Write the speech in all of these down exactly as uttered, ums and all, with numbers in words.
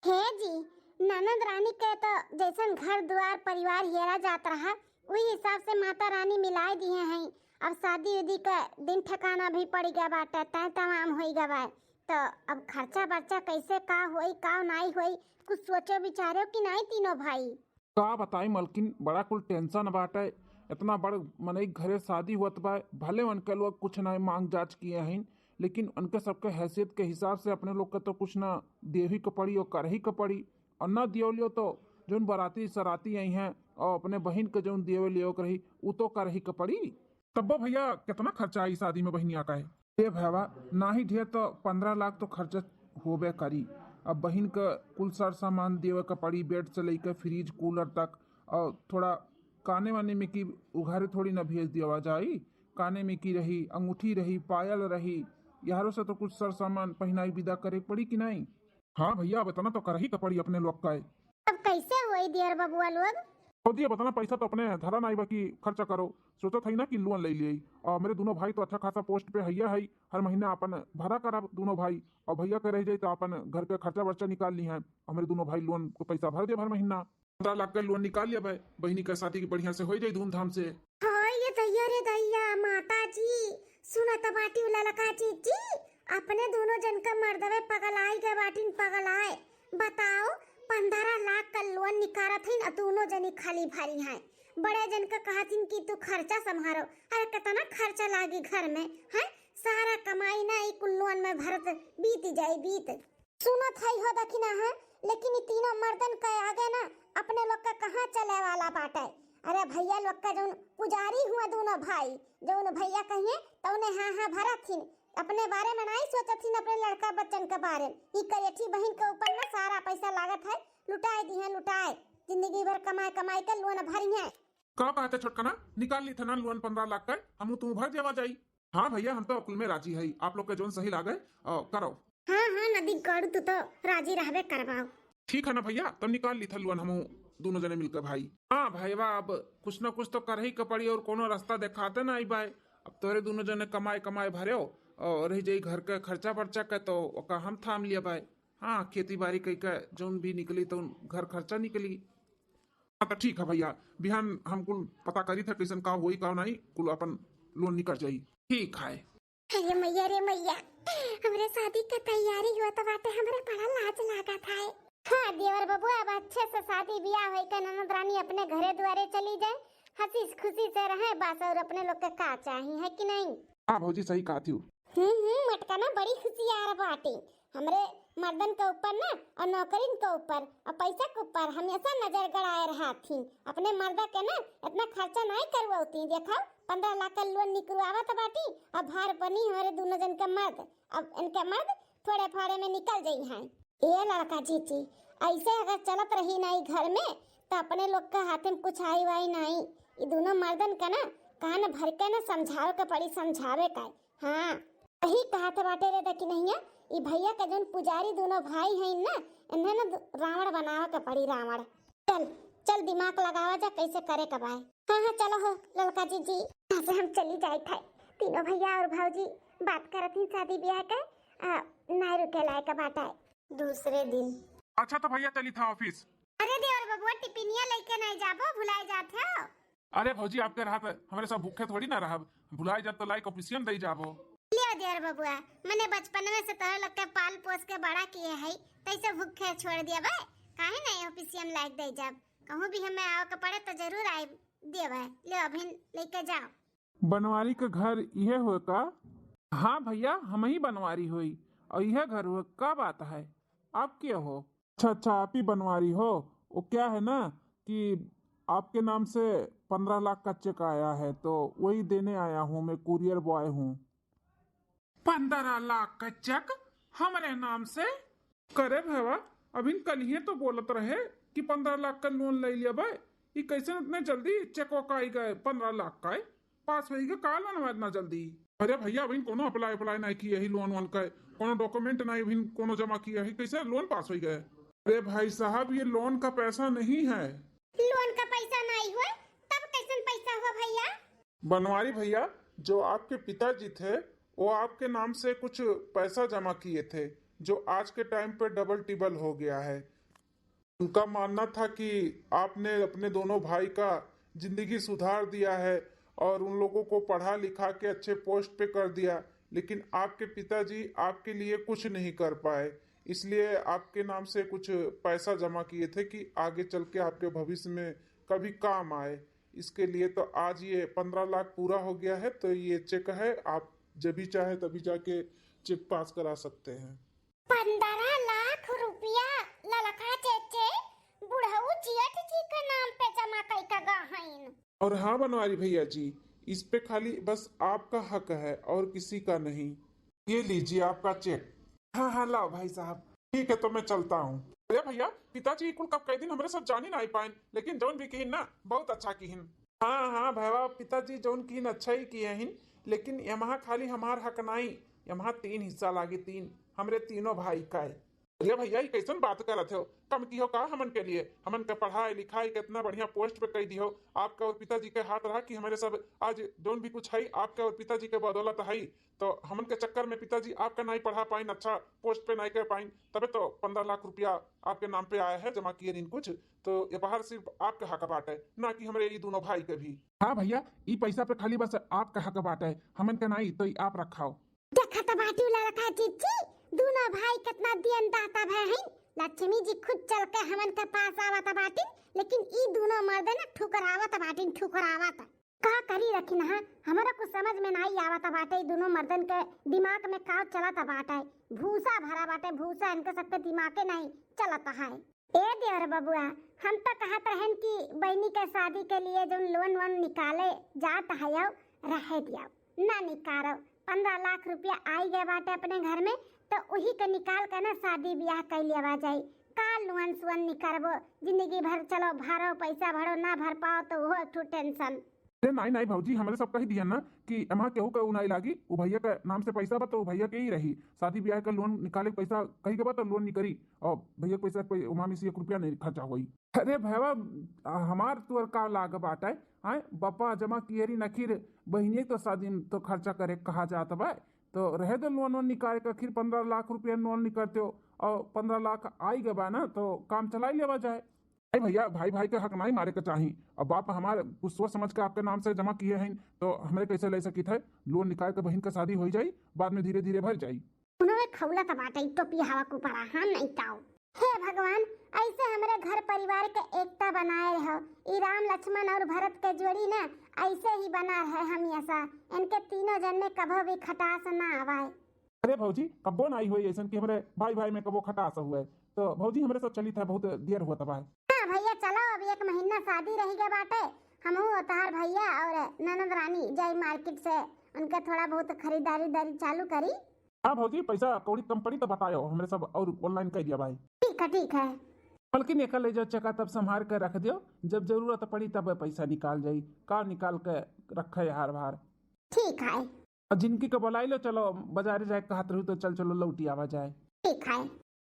हे जी, ननद रानी के तो जैसन घर दुआर परिवार हेरा जात रहा, उही हिसाब से माता रानी मिलाए दिहे हैं। अब शादी उदी का दिन ठिकाना भी पड़ गया बाटे, तय तमाम होई गवा। तो अब खर्चा बर्चा कैसे का होई, का नाई होई, कुछ सोचो विचारो कि नाई तीनों भाई? का बताई मलकिन, बड़ा कुल टेंशन बाटे। इतना बड़ मनई घरे शादी होत बा, भले उनके लोग कुछ ना मांग जांच किए हैं, लेकिन उनके सबके हैसियत के हिसाब से अपने लोग के तो कुछ ना देही के पड़ी और करही के पड़ी, और ना दियो लियो तो जौन बराती सराती आई हैं और अपने बहिन के जौन दियो लियो के रही, उ तो करही के पड़ी। तब्बो भैया, कितना खर्चा आई शादी में बहिनिया का है? ए भैया, नाही ढेर तो पन्द्रह लाख तो खर्चा होबे करी। अब बहिन के कुल सर सामान देवे के पड़ी, बेड से लेके फ्रिज कूलर तक, और थोड़ा काने वाने में की उघारे थोड़ी ना भेज दिया जाई। काने में की रही, अंगूठी रही, पायल रही, यारो से तो कुछ सर सामान पहनाई विदा करे के पड़ी कि नहीं? हाँ भैया, अब इतना तो करही के पड़ी अपने लोग का। अब कैसे होई दियर बबुआ लोग? भौजी, अब इतना पैसा तो अपने धरा नाई बा कि खर्चा करो। सोचत हई ना कि लोन ले लिए। और मेरे दोनों भाई तो अच्छा खासा पोस्ट पे हैया है, हर महीना अपन भरा करब दोनों भाई। और भैया के रह जाई तो अपन घर के खर्चा वर्चा निकाल ली हैं। और मेरे दोनों भाई लोन को पैसा भर देब हर महीना। पन्द्रह लाख का लोन निकाल लिया भाई, बहिनी का शादी की बढ़िया से हो जाई धूमधाम से। हाँ ये दैया रे दैया, माता जी, सुनत बाटी ललका जी, जी, अपने दोनों जन का मर्दवे पगलाए गए बाटिन, पगलाए। बताओ, पन्द्रह लाख का लोन निकारत हईन, दोनों जनी खाली भारी हैं। बड़े जन का कहत हईन कि तू खर्चा संभारो। अरे, कितना खर्चा लागी घर में, हैं? सारा कमाई ना ई कुल लोन में भरत बीत जाई, बीत। सुनत हई हो दखिना है, लेकिन ई तीनों मर्दन के आगे ना अपने लोग का कहाँ चले वाला बाटे। अरे भैया लोग का जौन पुजारी हुआ दोनों भाई, जौन भैया कहिए तौने हाँ हाँ भरत हिन, अपने बारे में नाई सोचत हिन, अपने लड़का बच्चन के बारे में। ई करेठी बहिन के ऊपर ना सारा पैसा लागत है, लुटाए दिहे, लुटाए। जिंदगी भर कमाए कमाए के लोन भरी है। का कहते छोटकना, निकाल ली था ना लोन पन्द्रह लाख का, हमू तू भर देवा जाई। हाँ भैया, हम तो अकुल में राजी है, आप लोग के जौन सही लागे, अ, करो। हाँ हाँ नदी गढ़, तू तो राजी रहबे करबाओ। ठीक है ना भैया, तब निकाल ली था लोन हमू दोनों जने मिलकर भाई। हाँ भैया, अब कुछ ना कुछ तो करही के पड़ी और कोनो रास्ता देखाते ना आई बाय। अब तोरे दोनों जने कमाए कमाए भरे हो और रह जाई घर के खर्चा बर्चा के, तो ओका हम थाम लिया बाय। हाँ, खेती बाड़ी कई के जौन भी निकली तो घर खर्चा निकली। हाँ, तो ठीक है भैया, बिहान हम कुल पता करी था कैसन का होई का नहीं, कुल अपन लोन निकल जाई। ठीक है। अरे मैया रे मैया, हमरे शादी के तैयारी होत बाटे, हमरे बड़ा लाज लागत है। हाँ देवर बबुआ, अब अच्छे से शादी बियाह होई के ननद रानी अपने घरे दुआरे चली जाए, हंसी खुशी से रहे बस, और अपने लोग के का चाही, है कि नहीं? हाँ भौजी, सही कहत हू। हम्म हम्म, मटका ना बड़ी हुशियार बाटे। हमरे मर्दन के ऊपर ना और नौकरिन के ऊपर और पैसा के ऊपर हमेशा नजर गड़ाए रहत ही। अपने मर्दा के ना इतना खर्चा नहीं करवाती। देखो, पन्द्रह लाख का लोन निकलवावत बाटी, अब भार बनी हमारे दोनों जन के मर्द। अब इनके मर्द थोड़े फाड़े में निकल जाई हैं। ए लड़का जीजी, ऐसे अगर चलत रही नाई घर में, तो अपने लोग के हाथ में कुछ आई वाई नाई। ई दोनों मर्दन का ना कान भर के ना समझावे के पड़ी, समझावे का। हाँ, यही कहत बाटे रे दखिनहिया, ई भैया के जौन पुजारी दोनों भाई हैं ना, इन्हें ना दु-, रावण बनावे के पड़ी, रावण। चल, चल दिमाग लगावा जा कैसे करे के बाय। हाँ, हाँ, चलो हो ललका जीजी, यहाँ से हम चली जाए थे। तीनों भैया और भौजी बात करत ही शादी ब्याह के, आ, नाय रुके लायक बाटे। दूसरे दिन। अच्छा तो भैया चली था ऑफिस। अरे देवर बबुआ, टिफिनिया लेके नहीं जाबो, भुलाए जात हो। अरे भौजी, आपके रहत हमरे सब भूखे थोड़ी ना रहब, भुलाए जात तो लाइक ऑफिसियम दे जाबो। लियो देवर बबुआ, मने बचपन में से तोहरे लोग के पाल पोस के बड़ा किए है, तैसे भूखे छोड़ दिया बे, काहे नहीं ऑफिसियम लाइक दे जाब, कहूँ भी हमें आओ के पड़े तो जरूर आए देवे। लियो अभिन लेके जाओ। बनवारी के घर इहे होए का? हाँ भैया, हम ही बनवारी होई। और इहे घर होए, का बात है? आप के हो? अच्छा अच्छा, आप ही बनवारी हो। वो क्या है ना कि आपके नाम से पन्द्रह लाख का चेक आया है, तो वही देने आया हूँ, मैं कुरियर बॉय हूँ। पन्द्रह लाख का चेक हमरे नाम से? करे भैया, अभिन कलिहे तो बोलत रहे कि पन्द्रह लाख का लोन ले लिया बे, ई कैसे इतने जल्दी चेक का आई गए पन्द्रह लाख का है? पास होई के का लोन इतना जल्दी? अरे भैया, अभिन कोनो अप्लाई अप्लाई नहीं किए ही लोन वोन का, कोनो डॉक्यूमेंट नहीं अभिन कोनो जमा किए ही, कैसे लोन पास होई गए? अरे भाई साहब, ये लोन का पैसा नहीं है। लोन का पैसा नहीं हुए, तब कैसन पैसा हुआ भैया? बनवारी भैया, जो आपके पिताजी थे, वो आपके नाम से कुछ पैसा जमा किए थे, जो आज के टाइम पे डबल टिबल हो गया है। उनका मानना था कि आपने अपने दोनों भाई का जिंदगी सुधार दिया है और उन लोगों को पढ़ा लिखा के अच्छे पोस्ट पे कर दिया, लेकिन आपके पिताजी आपके लिए कुछ नहीं कर पाए, इसलिए आपके नाम से कुछ पैसा जमा किए थे कि आगे चल के आपके भविष्य में कभी काम आए। इसके लिए तो आज ये पन्द्रह लाख पूरा हो गया है, तो ये चेक है, आप जब भी चाहे तभी जाके चेक पास करा सकते हैं। पन्द्रह लाख रुपया ललका चेचे बुढ़ऊ जेठ जी के नाम पे जमा कई के गा हईन। और हाँ बनवारी भैया जी, इस पे खाली बस आपका हक है और किसी का नहीं। ये लीजिए आपका चेक। हाँ हाँ, लाओ भाई साहब। ठीक है, तो मैं चलता हूँ। अरे भैया, पिताजी कुल कब कई दिन हमरे सब जानी नाई पाइन, लेकिन जौन भी किहिन ना, बहुत अच्छा किहिन। हाँ हाँ भैया, पिताजी जौन किहिन अच्छा ही किए हिन, लेकिन यमहा खाली हमार हक नाई, यमहा तीन हिस्सा लागी, तीन, हमरे तीनों भाई का है। अरे भैया, ई कैसन बात करत हो? कम किहो का हमन के लिए? हमन के पढ़ाई लिखाई के इतना बढ़िया पोस्ट पे कई दिहो। आपका और पिताजी के हाथ रहा कि हमरे सब आज जौन भी कुछ है, आपके और पिताजी के बदौलत है। तो हमन के चक्कर में पिताजी आपका नाई पढ़ा पाइन, अच्छा पोस्ट पे नाई कर पाइन, तबे तो पन्द्रह लाख रुपया आपके नाम पे आया है, जमा किए दिन कुछ। तो ये बाहर सिर्फ आपका हक बाटे, ना कि हमरे ई दोनों भाई के भी। हाँ भैया, ई पैसा पे खाली बस आपका हक बाटे, हमन के नाई, तो ई आप रखाओ। देखत बाटू ललका चिच्ची, दूनो भाई कितना दियन दाता भय हईन। लक्ष्मी जी खुद चल के हमन के पास आवत बाटिन, लेकिन ई दूनो मर्दन ठुकरावत बाटिन, ठुकरावत। का करी रखिन हा, हमरा कुछ समझ में नाई आवत बाटे, ई दूनो मर्दन के दिमाग में का चलत बाटे। भूसा भरा बाटे, भूसा, इनके सबके दिमागे नाई चलत है। ए देवर बबुआ, हम तो कहत रहन कि बहिनी के शादी के लिए जौन लोन वोन निकाले जात हयो, रहे दियो, ना निकारो। पन्द्रह लाख रुपया आई गए बाटे अपने घर में, तो उही के निकाल के ना शादी ब्याह कर लेवा जाई। का लोन सोन निकारबो, जिंदगी भर चलो भरो, पैसा भरो, ना भर पाओ तो वो एक ठो टेंशन। अरे नाई नाई भौजी, हमरे सब कही दिया ना कि एमा केहू का ऊ नाई लागी, उ भैया के नाम से पैसा बा तो उ भैया के ही रही। शादी ब्याह का लोन निकाले के पैसा कही के बा तो लोन निकरी, और भैया के पैसा कोई उमा में से एक रुपया नहीं खर्चा होई। अरे भैया, हमार तोर का लाग बाटे? आए, बापा जमा कियरी नखिर, बहिनिये तो शादी में तो खर्चा करे कहा जात बा, तो रहे दो लोन वोन निकाले के, आखिर पन्द्रह लाख रुपया लोन निकलते हो और पन्द्रह लाख आई गए बा ना, तो काम चलाई लेवा जाए। अरे भैया, भाई भाई के हक नाई मारे के चाही। अब बाप हमार कुछ सोच समझ के आपके नाम से जमा किए हैं, तो हमरे कैसे ले सकित है? लोन निकाल के बहिन के शादी हो जाई, बाद में धीरे धीरे भर जाई। उन्होंने खौलत बाटे टोपी हवा के ऊपर, हम नहीं ताऊ। हे भगवान, ऐसे हमरे घर परिवार के एकता बनाए रहो। ई राम लक्ष्मण और भरत के जोड़ी ना ऐसे ही बना रहे हमेशा। इनके तीनों जन में कभो भी खटास ना आवाए। अरे भौजी, कब्बो नाई होई ऐसन कि हमरे भाई भाई में कब्बो खटास हुए। तो भौजी, हमरे सब चलित है, बहुत देर हुआ तबाय। हाँ भैया, चलो, अब एक महीना शादी रह गया बाटे। हमहू और तहार भैया और ननद रानी जाई मार्केट से, उनके थोड़ा बहुत खरीदारी दारी चालू करी। हाँ भौजी, पैसा कौड़ी कम पड़ी तो बतायो, हमरे सब और ऑनलाइन कर दिया भाई। ठीक है, ठीक है। बल्कि एका ले जाओ चका, तब संभार के रख दियो, जब जरूरत पड़ी तब पैसा निकाल जाई। का निकाल के रखे हार भार। ठीक है। और जिनकी को बुलाई लो, चलो बाजारे जाए कहत रहू तो चल चलो लौटी आवा जाए। ठीक है।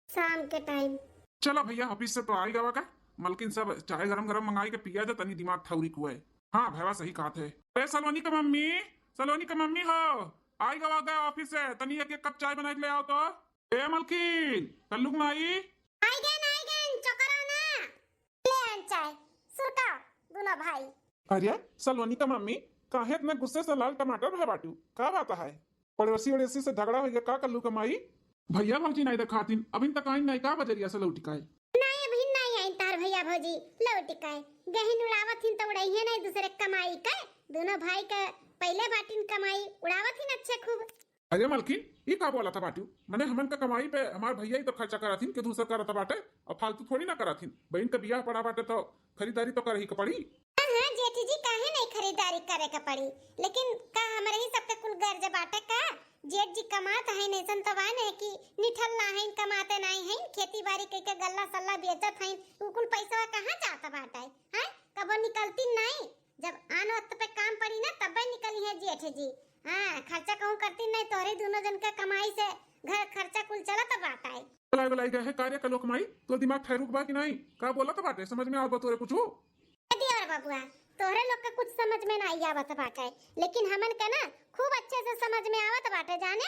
शाम के टाइम। चलो भैया, ऑफिस से तो आई गवा का, मलकिन सब चाय गरम गरम मंगाई के पिया जा, तनी दिमाग ठौरी कुए। हाँ भैया, सही कहत है। ए सलोनी का मम्मी, सलोनी का मम्मी हो, आई गवा गए ऑफिस से, तनी एक एक कप चाय बनाई के ले आओ तो। ए मलकिन, कल्लू की माई। आई गए, आई गए, चोकरा ना। ले आन चाय, सुरका, दूनो भाई। अरे सलोनी का मम्मी, काहे इतना गुस्से से लाल टमाटर भय बाटू? का बात है? पड़ोसी वड़ोसी से झगड़ा हो गया का कल्लू का माई? भैया भौजी नहीं देखातिन, अभिन तक आइन नहीं का बजरिया से लौटिकाए? नहीं, अभिन नहीं आइन तार भैया भौजी लौटिकाए। गहिन उड़ावत हिन तो उड़ाइए नहीं दूसरे कमाई के। दूनो भाई के पहले बाटिन कमाई उड़ावत हिन अच्छे खूब। अरे मलकिन, ई का बोला था बाटू? मने हमन का कमाई पे हमार भैया ही तो खर्चा करत हिन, के दूसर करत बाटे, और फालतू थोड़ी ना करत हिन। बहन का बियाह पड़ा बाटे तो खरीदारी तो करही के पड़ी। हाँ, हाँ, जेठ जी, काहे नहीं खरीदारी करे के पड़ी? लेकिन का हमरे ही सबके कुल गर्ज बाटे का? जेठ जी कमात है, ऐसन तो बा नहीं कि निठल्ला है, कमाते नहीं है, खेती बाड़ी कई के गल्ला सल्ला बेचत है, उ कुल पैसा कहाँ जात बाटे? हैं? कबो निकलती नहीं, जब आन वक्त पे काम पड़ी ना, तब्बे निकली है जेठ जी। हाँ, खर्चा कहूँ करती नहीं, तोहरे दूनो जन का कमाई से घर खर्चा कुल चलत बाटे। लाई, लाई गए है कार्य का लोक माई, तो दिमाग ठहरुक बा कि नहीं? का बोलत बाटे, समझ में आवत बा तोरे कुछ? ए देवर बबुआ, तोहरे लोग के कुछ समझ में नहीं आवत बाटे, लेकिन हमन के ना खूब अच्छे से समझ में आवत बाटे, जाने?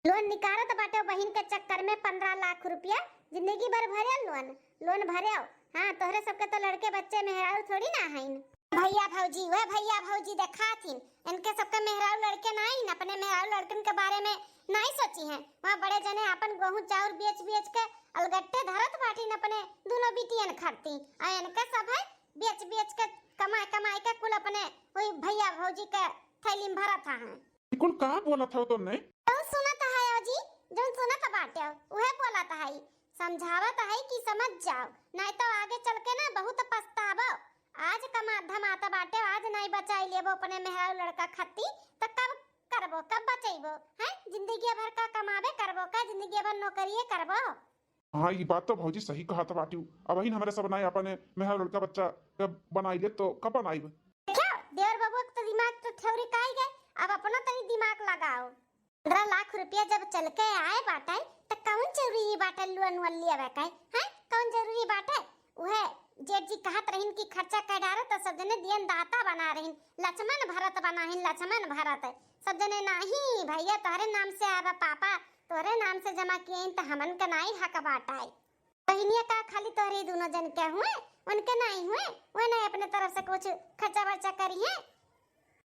लोन निकालत बाटे बहिन के चक्कर में पन्द्रह लाख रुपया, जिंदगी भर भरे लोन, लोन भरे। हाँ, तोहरे सबके तो लड़के बच्चे मेहरारू थोड़ी ना हईन। भैया भौजी, वह भैया भौजी देखात हिन, इनके सबके मेहरारू लड़के नाई न, अपने मेहरारू लड़कन के बारे में नाई सोची हैं। वहाँ बड़े जने आपन गेहूं चाउर बेच बेच के अलगट्टे धरत बाटिन अपने दोनों बिटियन खरती, और इनके सब है बेच बेच के कमाए कमाए के कुल अपने वही भैया भौजी के थैली में भरत हैं। ई कुल का बोलत हौ तोन्ने? जौन सुनत है जी, जौन सुनत बाटे, उहे बोलत है। समझावत है कि समझ जाओ, नाहीं तो आगे चल के ना बहुत पछताबो। आज कमा धमात बाटे, आज नाहीं बचाई लेबो अपने मेहरारू लड़का खत्ती, त कब करबो, कब बचैबो? हैं? जिंदगी भर का कमाबे करबो का? जिंदगी भर नौकरिये करबो? हाँ, ई बात तो भौजी सही कहत बाटिउ। अबहिन हमरे सब नाई अपने मेहर लड़का बच्चा के बनाई ले तो कब बनाइब? देखो, देवर बबुआ के तो दिमाग तो ठौरी काई गए, अब अपनो तनी दिमाग लगाओ। पन्द्रह लाख रुपया जब चल के आए बाटे, त कौन जरूरी बाटे लोन वोन लियावे के? हैं? कौन जरूरी बाटे? उहे जेठ जी कहत रहिन कि खर्चा कर डारो, तो सब जने दियन दाता बना रहिन, लक्ष्मण भरत बनाहिन, लक्ष्मण भरत। सब जने नाही, भैया तोहरे नाम से आवा, पापा तोहरे नाम से जमा किए, त हमन के नाही हक बाटे। बहिनिया का खाली तोहरे दोनों जन के हुए, उनके नाही हुए, वह नहीं अपने तरफ से कुछ खर्चा वर्चा करी है।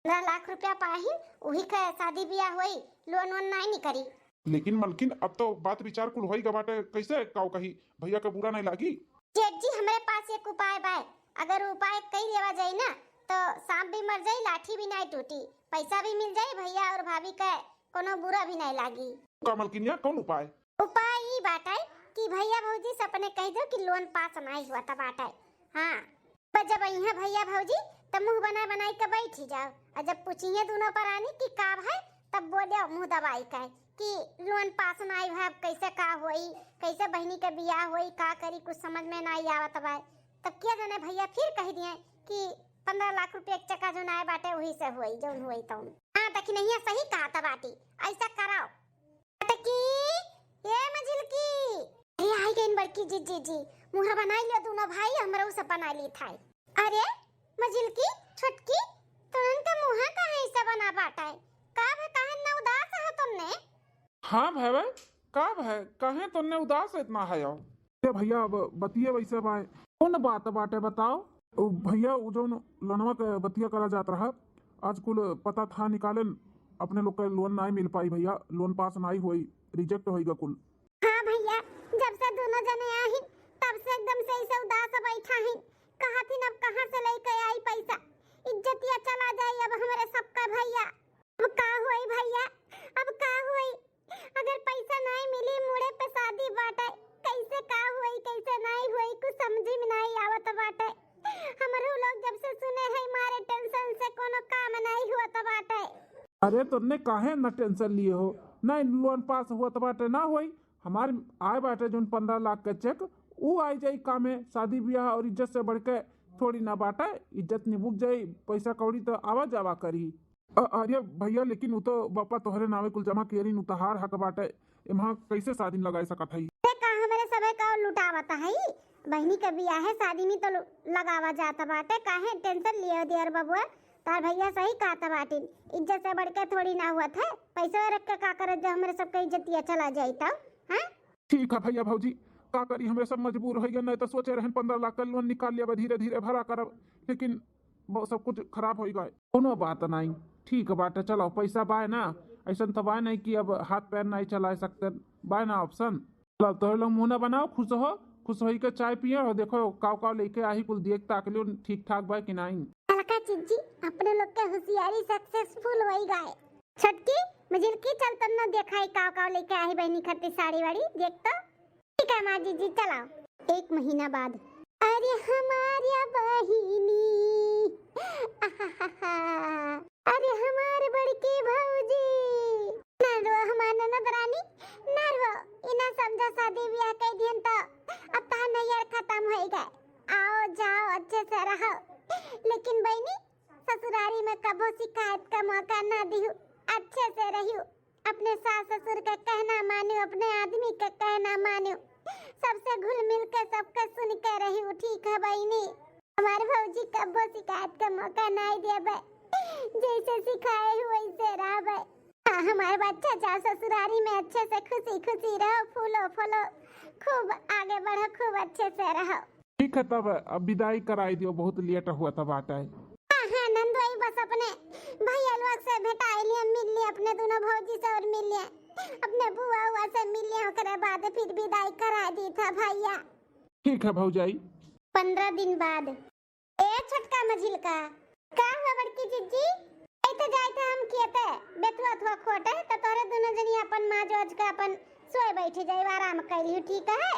पन्द्रह लाख रुपया पाही, उही के शादी ब्याह होई, लोन वोन नाही निकरी। लेकिन मलकिन, अब तो बात विचार कुल होई गा बाटे, कैसे काऊ कही, भैया के बुरा नहीं लागी? जेठ जी, हमरे पास एक उपाय बाय, अगर उपाय कई लेवा जाई ना, तो सांप भी मर जाई, लाठी भी नहीं टूटी, पैसा भी मिल जाई, भैया और भाभी के कोनो बुरा भी नहीं लागी। का मलकिनिया, कौन उपाय? उपाय ई बाटे कि भैया भौजी से अपने कह दो कि लोन पास नाई हुआ त बाटे। हाँ, पर जब अइहें भैया भौजी, तब मुंह बनाए बनाए के बैठी जाओ, और जब पूछिए दोनों परानी कि का भाई, तब बोले मुंह दबाई के कि लोन पास नाई हुआ, अब कैसे का होई, कैसे बहिनी के बियाह होई, का करी, कुछ समझ में नाई आवत बा। तब क्या जाने भैया फिर कह दिए कि पन्द्रह लाख रुपया के चक्का जौन आए बाटे, वही से होई, जौन होई तौन। हाँ, देखी नहीं, सही कहा त बाटी, ऐसा कराओ। छोटकी, ए मझिलकी। अरे, आई गईन बड़की जिज्जी जी, मुँह बनाई लियो दोनों भाई, हमरो से बनाई ली थाई। अरे मझिलकी, छोटकी, तुमन के मुँह काहे ऐसा बना बाटे? का भे, काहे न उदास हो तुमने? हाँ भैया, का भे, काहे तुमने उदास इतना है? ए भैया, अब बतिये वैसे बाय। कौन बात बाटे बताओ? ओ भैया, उ जौन लोनवा के बतिया करा जात रहा, आज कुल पता था निकालेन, अपने लोग के लोन नाई मिल पाई भैया, लोन पास नाई होई, रिजेक्ट होई गा कुल। हाँ भैया, जब से दोनों जने आहिन, तब से एकदम से ऐसे उदास बैठा हिन। कहत हिन अब कहाँ से लेके आई पैसा, इज्जतिया चला जाई अब हमरे सबका भैया। अब का होई भैया, अब का होई? अगर पैसा नाई मिली, मुड़े पे शादी बाटे, कैसे का होई, कैसे नाई होई, कुछ समझी में नाई आवत बाटे। हमरो लोग जब से सुने है, मारे टेंशन से कोनो काम नाई होत बाटे। अरे तोने काहे न टेंशन लिए हो, नाई लोन पास होत बाटे, ना होई। हमार आए बाटे जौन पन्द्रह लाख के चेक, ऊ आई जाई कामे। शादी ब्याह और इज्जत से बढ़ के थोड़ी ना बाटे, इज्जत निबुक जाई, पैसा कौड़ी तो आवा जावा करी। अ-, अरे भैया, लेकिन उ तो बापा तोहरे नावे कुल जमा कियरिन, उ तहार हक बाटे, एम्हा कैसे शादी में लगाए सकत हई? ते का हमरे सभे का लुटावत हई? बहिनी के बियाहे शादी में तो लु-, लगावा जात बाटे, काहे टेंशन लिए हो देवर बबुआ? तार भैया सही कहत बाटिन, इज्जत से बढ़ के थोड़ी ना हुआ थे, पैसा रख के का करत जो हमरे सबके इज्जतिया चला जाई तो, हैं? ठीक है भैया भौजी, का करी, हमरे सब मजबूर हो गए, नहीं तो सोचे रहन पन्द्रह लाख का लोन निकाल लिया, धीरे धीरे भरा करब, लेकिन बहुत सब कुछ खराब हो गए। कोनो बात नहीं, ठीक बाटे, चलो पैसा बाय ना, ऐसन तो बाय नहीं कि अब हाथ पैर नहीं चला सकते, बाय ना ऑप्शन। चलो तो लोग मुंह ना बनाओ, खुश हो, खुश होई के चाय पिए और देखो काव काव लेके आही कुल देख ताक लियो ठीक ठाक बाय कि नहीं। अलका जिज्जी, अपने लोग के होशियारी सक्सेसफुल होई गए। छोटकी, मझिलकी, चल तन्नो देखाई काव काव लेके आही बहिनी खातिर साड़ी वाड़ी, देख तो। ठीक है माँ जी, जी चलाओ। एक महीना बाद। अरे हमार या बहिनी, आहाहाहा। अरे हमार बड़की भौजी, ना रो हमार ननद रानी, ना रो। इना समझा शादी ब्याह कई दिहन तो अब तहार नैयर खत्म होई गए। आओ जाओ अच्छे से रहो, लेकिन बहिनी ससुरारी में कबो शिकायत का मौका ना दिहु, अच्छे से रहियो। अपने सास ससुर का कहना मानियो, अपने आदमी का कहना मानियो, सबसे घुल मिल के सबके सुन के रहियो, ठीक है बहिनी? हमार भौजी कबो शिकायत का मौका नहीं देबे, जैसे सिखाए हु वैसे रहबे। हाँ, हमारे बच्चा जाओ ससुरारी में अच्छे से खुशी खुशी रहो, फूलो फलो, खूब आगे बढ़ो, खूब अच्छे से रहो। ठीक है, तब अब विदाई कराई दियो, बहुत लेट हुआ तब बाटे। हाँ, हाँ, नंदोई, बस अपने भैया लोग से भेटाई लिए, मिल लिए, अपने दोनों भौजी से और मिल लिए, अपने बुआ उआ से मिल लिए, ओकरे बाद फिर विदाई करा दी था भैया। ठीक है भौजाई। पन्द्रह दिन बाद। ए छोटका मझिलका, का हुआ बड़की जिज्जी? ऐ तो जाए थे हम खेते, बेथुआ थुआ खोटे, तो तोहरे दोनों जनी अपन माँ जोज के अपन सोए बैठी जाई, आराम कैली, ठीक है?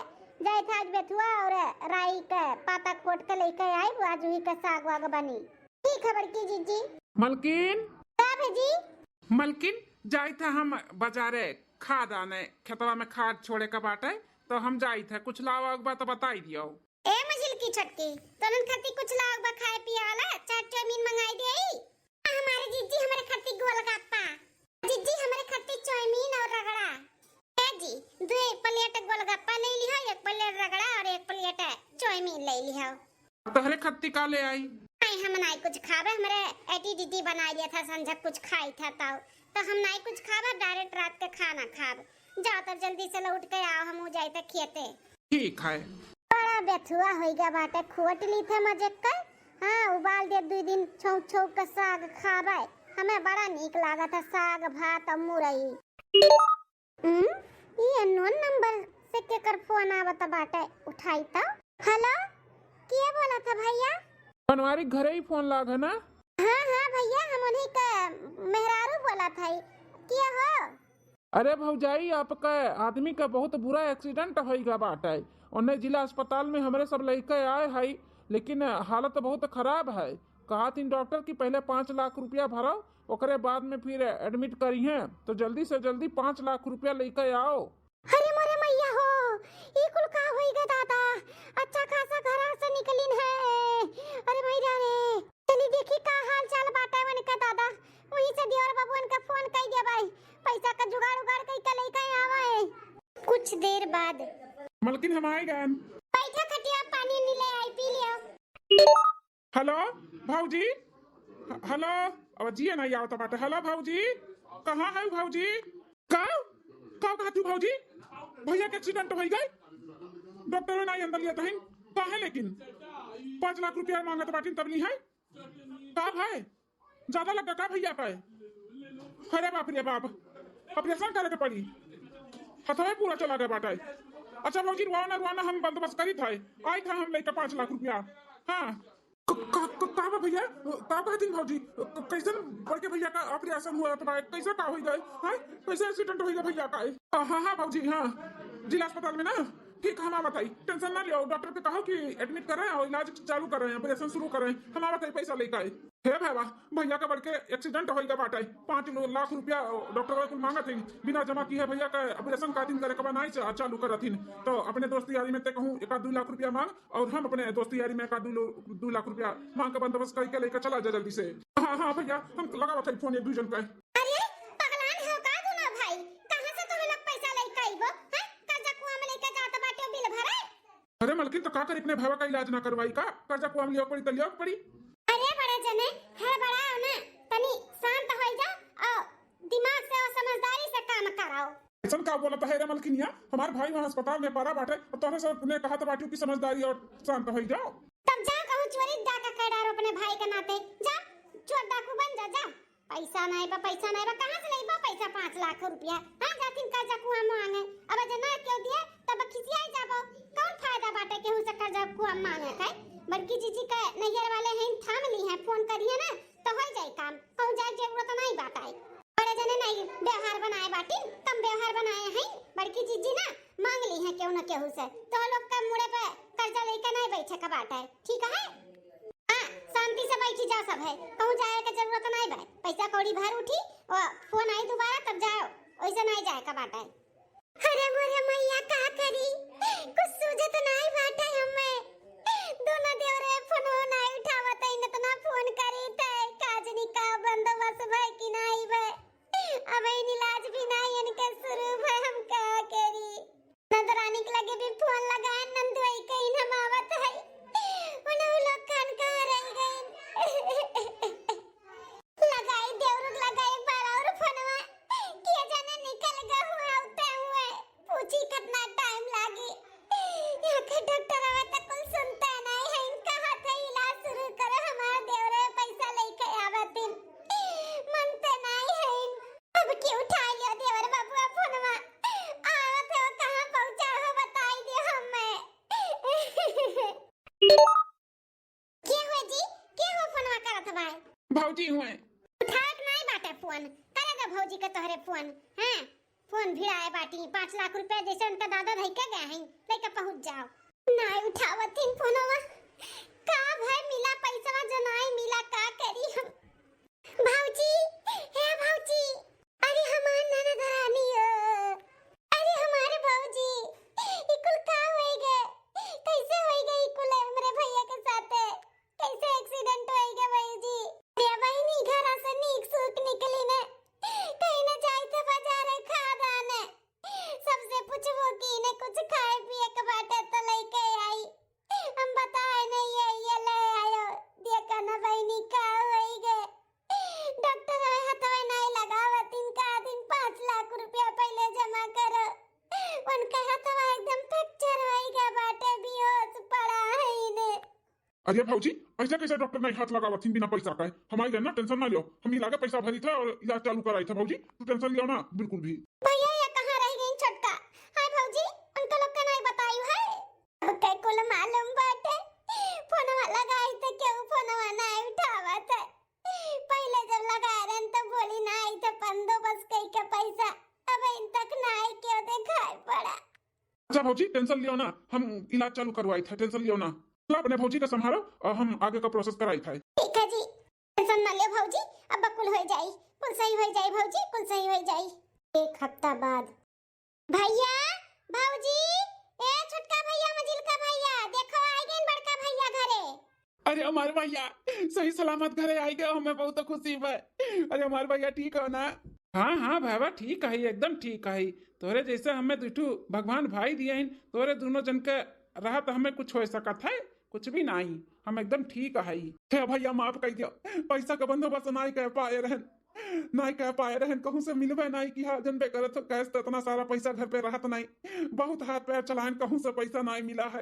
जाए थे आज बेथुआ और राई के पाता खोट के लेके आई, आज वही के साग वाग बनी। ठीक है बड़की जिज्जी। मलकिन। का भेजी? मलकिन, जाइत है हम बाजारे खाद आने, खेतवा में खाद छोड़े का बाटे, तो हम जाइत है, कुछ लावा उगबा तो बताई दियो। ए मझिलकी छोटकी, तोनन खातिर कुछ लावा उगबा खाए पिए वाला, चाट चाउमीन मंगाई दे आई। हमारे जिज्जी हमरे खातिर गोलगप्पा, जिज्जी हमरे खातिर चाउमीन और रगड़ा। ए जी, दो प्लेट गोलगप्पा ले लिहो, एक प्लेट रगड़ा और एक प्लेट चाउमीन ले लिहो। तहरे खत्ती का ले आई? नहीं, हम नहीं कुछ खाबे, हमरे एटी डीटी बनाई लिया था, संझक कुछ खाई था ताऊ, तो हम नहीं कुछ खाबे, डायरेक्ट रात के खाना खाब। जाओ तब जल्दी से लौट के आओ, हम जाए थे खेते। ठीक है। बड़ा बेथुआ होइगा बाटे, खोट ली थे मजे का। हाँ, उबाल दे, दुई दिन छौंक छौंक के साग खाबे, हमें बड़ा नीक लागत है साग भात और मुरई। हम्म, ई अननोन नंबर से केकर फोन आवत बाटे, उठाई त। हेलो, के बोलत है भैया? बनवारी घरे ही फोन लाग है ना? हाँ, हाँ भैया, हम उन्हीं के मेहरारू बोलत है। के हो? अरे भौजाई, आपका आदमी का बहुत बुरा एक्सीडेंट होइगा बाटे। ओन्ने जिला अस्पताल में हमरे सब लइके आए हई, लेकिन हालत बहुत खराब है। कहा थीन डॉक्टर कि पहले पाँच लाख रुपया भरो, ओकरे बाद में फिर एडमिट करिहें, तो जल्दी से जल्दी पाँच लाख रुपया लेके आओ। अरे मोरे मैया हो, ई कुल का होई गे दादा? अच्छा खासा घरा से निकलिन है। अरे मैया रे, चली देखी का हाल चाल बाटे उनका दादा। वहीं से देवर बबुअन का फोन कई देबै, पैसा का जुगाड़ उगाड़ कई के लेके आवे। कुछ देर बाद। मलकिन, हम आए गए। बैठा खटिया, पानी नी ले आई, पी लिया। हेलो भौजी, ह-, हेलो, अब जिए नहीं आवत बाटे। हेलो भौजी, कहाँ है भौजी? का? का कहत हू भौजी? भैया के एक्सीडेंट होई गए, डॉक्टर में नहीं अंदर लिया तहिन। काहे लेकिन? पाँच लाख रुपया मांगत बाटिन तब नहीं है। का भाई, ज्यादा लग गया का भैया का? अरे बाप रे बाप, ऑपरेशन करे के पड़ी, हथवे पूरा चला गया बाटे। अच्छा भौजी, रुआना रुआना, हम बंदोबस्त करी था, आई था हम लेके पाँच लाख रुपया। हाँ। क-, का, का, का बा भैया? का कहतीन भौजी? क-, कैसन बड़के भैया का ऑपरेशन हुआ था? कैसे का होई गए? हाँ? कैसे एक्सीडेंट होई गए भैया का? हाँ, हाँ, हाँ भौजी, हाँ। जिला अस्पताल में ना? ठीक, हम आवत हई। टेंशन ना लियो, डॉक्टर के कहो कि एडमिट करें और इलाज चालू करें, ऑपरेशन शुरू करें। हम आवत हई पैसा लेके आए। हे भैया, भैया का बड़के एक्सीडेंट होई गए बाटे। पाँच लाख रुपया डॉक्टर वाले कुल मांगत हई, बिना जमा किए भैया का ऑपरेशन का दिन करे के बा, नाई चा-, चालू करत हिन। तो अपने दोस्त यारी में ते कहूँ एक आध दो लाख रुपया मांग, और हम अपने दोस्त यारी में का दो लो-, दो लाख रुपया मांग के बंदोबस्त करके लेके चला जा जल्दी से। हाँ, हाँ भैया, हम लगावत हई फोन एक दो जन का। अरे पगलान हो का दोनों भाई? कहाँ से तोहरे लोग पैसा लेके आइबो? हैं? कर्जा कुआं में लेके जात बाटे बिल भरे? अरे मलकिन, तो का करी, अपने भावा का इलाज ना करवाई का? कर्जा कुआं में लियो पड़ी तो लियो पड़ी। अरे बड़े जने, हड़बड़ाओ ना, तनी शांत होई जा और दिमाग से और समझदारी से काम कराओ। ऐसन का बोलत है रे मलकिनिया? हमार भाई वहाँ अस्पताल में पड़ा बाटे, और तोहरे से अपने कहत बाटियो कि समझदारी और शांत होई जाओ। तब जा कहूँ चोरी डाका कर डारो अपने भाई के नाते, जा चोर डाकू बन जा, जा। पैसा नाई बा, पैसा नाई बा, कहाँ से लइबा पैसा पाँच लाख रुपया? हाँ, जाथिन कर्जा कुआं मांगे, अब जे ना केहू दिए तब खिसियाई जाबो। कौन फायदा बाटे केहू से कर्जा कुआं मांगे के? बड़की जीजी के नैहर वाले हैं, थाम ली हैं, फोन करिए ना तो हो जाई काम, कहूँ जाए जरूरत नहीं बाटे। बड़े जने नहीं व्यवहार बनाए बाटिन, कम व्यवहार बनाए हैं। बड़की जीजी ना मांग ली हैं केहू न केहू से, तो लोग के मुड़े पे कर्जा लेके नहीं बैठे के बाटे, ठीक है? हाँ, शांति से बैठी जा सब है, कहूँ जाए के जरूरत नहीं बा। पैसा कौड़ी भर उठी और फोन आई दोबारा तब जाओ, वैसे नहीं जाए का बाटे। अरे मोरे मैया, का करी, कुछ सूझत नहीं बाटे हमें। दोनों देवरे फोन नहीं उठावत है, इतना फोन करी थे, काजनी का बंदोबस्त भाई की नहीं बे। अब इन इलाज भी नहीं इनके शुरू भे, हम का करी? नंदरानी के लगे भी फोन लगाए, नंदुआई कहीं हम आवत है। उन्हें उ लोग कान कहाँ रह गए? लगाई देवरुक, लगाई एक बार और फोनवा। भौजी हुए। उठावत नाई बाटे फोन, करे दे भौजी के तोहरे फोन। हैं, फोन भिड़ाए बाटी, पाँच लाख रुपया जैसे उनका दादा धई के गए हैं, लेके पहुँच जाओ। नाई उठावत इन फोनवा, का भय मिला पैसा जो नाई मिला, का करी हम? भौजी, हे भौजी, अरे हमार ननद रानी हो, अरे हमारे भौजी, ई कुल का होई गए? कैसे होई गए ई कुल हमरे भैया के साथे? कैसे एक्सीडेंट होई गए भौजी? अरे बहिनी, घर से नीक सूख निकली ने, कहीं न जाई थे बाजारे खाद आने, सबसे पूछबो कि इन्हें कुछ खाए पिए के बाटे तो लेके आई। हम बताए नहीं, ये, ये ले आयो। देखा ना बहिनी, का होई गए। डॉक्टर हवे हथवे नहीं लगावत, इनका दिन पाँच लाख रुपया पहले जमा करो। उनका हथवा एकदम फ्रैक्चर होई गए बाटे, बेहोश पड़ा है इन्हें। अरे भौजी, ऐसे कैसे डॉक्टर नहीं हाथ लगावत हिन बिना पैसा का? हम आई गए ना, टेंशन ना लियो, हम इलाज पैसा भरी था और इलाज चालू कराई था भौजी, तू टेंशन लियो ना बिल्कुल भी। भैया, ये कहाँ रह गई छोटका? हाय भौजी, उनका लोग का नहीं बतायू है। अब के कुल मालूम बाटे, फोनवा लगाई तो केहू फोनवा नहीं उठावत है। पहले जब लगाए रहन तो बोली ना आई तो बंदोबस्त कई के पैसा, अब इन तक ना आई, क्यों दिखाई पड़ा। अच्छा भौजी, टेंशन लियो ना, हम इलाज चालू करवाई था, टेंशन लियो ना। चलो अपने भौजी का संभालो और हम आगे का प्रोसेस कराई था। ठीक है जी, टेंशन ना लियो भौजी, अब कुल हो जाई, कुल सही हो जाई भौजी, कुल सही हो जाई। एक हफ्ता बाद। भैया, भौजी, ए छोटका भैया, मझिलका भैया, देखो आई गए बड़का भैया घरे। अरे हमारे भैया सही सलामत घरे आई गए, हमें बहुत खुशी बा। अरे हमारे भैया ठीक हो ना? हाँ हाँ भैया, ठीक है, एकदम ठीक है। तोरे जैसे हमें दुठू भगवान भाई दिए हैं, तोरे दोनों जन के रहत हमें कुछ हो सकत है? कुछ भी नहीं, हम एकदम ठीक है। हे भैया माफ कर दियो, पैसा का बंदोबस्त नहीं कर पाए रहन, नहीं कर पाए रहन, कहूँ से मिलबे नहीं किहा, जनबे करत हो, कैश तो इतना सारा पैसा घर पे रहत नहीं, बहुत हाथ पैर चलाएन, कहूँ से पैसा नहीं मिला है।